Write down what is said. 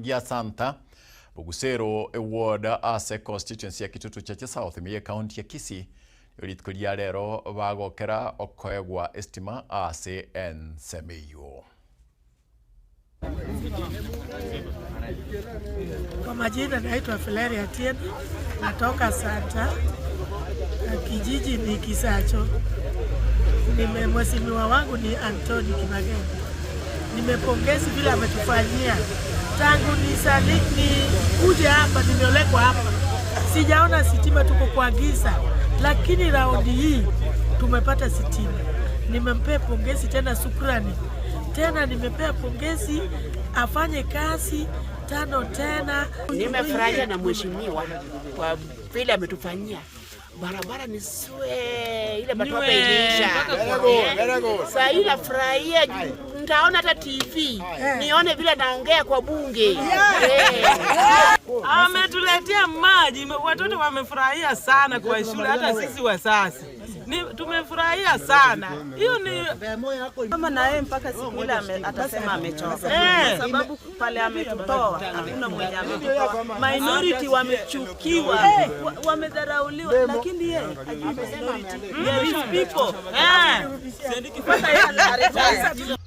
Gia Santa Bogusero Ward ase constituency ya Kitutu Chache South ime ye county ya Kisii rituko ria rero bagokera okoegwa estima ase ensemo eyio. Kwa majina naitwa Fileri Atieno, natoka Santa, kijiji ni Kisacho. Mheshimiwa wangu ni Anthony Kimageni. Nimepongezi vile ametufanyia tangu ni kuje hapa, nimeolekwa hapa, sijaona sitima, tuko kwa giza, lakini raundi hii tumepata sitima. Nimempea pongezi tena, shukrani tena, nimepea pongezi afanye kazi tano tena. Nimefurahia na mheshimiwa kwa vile ametufanyia barabara ni swe, ile matope iliisha. Saa hii nafurahia, nitaona hata TV nione vile naongea kwa bunge. Ametuletea maji, watoto wamefurahia sana kwa shule, hata sisi wasasi ni tumefurahia sana. Hiyo ni kama na yeye mpaka siku ile atasema amechoka, kwa sababu pale ametutoa hakuna mwenye ametutoa. Minority wamechukiwa, wamedharauliwa, lakini yeye hajui minority. There is people. Kwanza yeye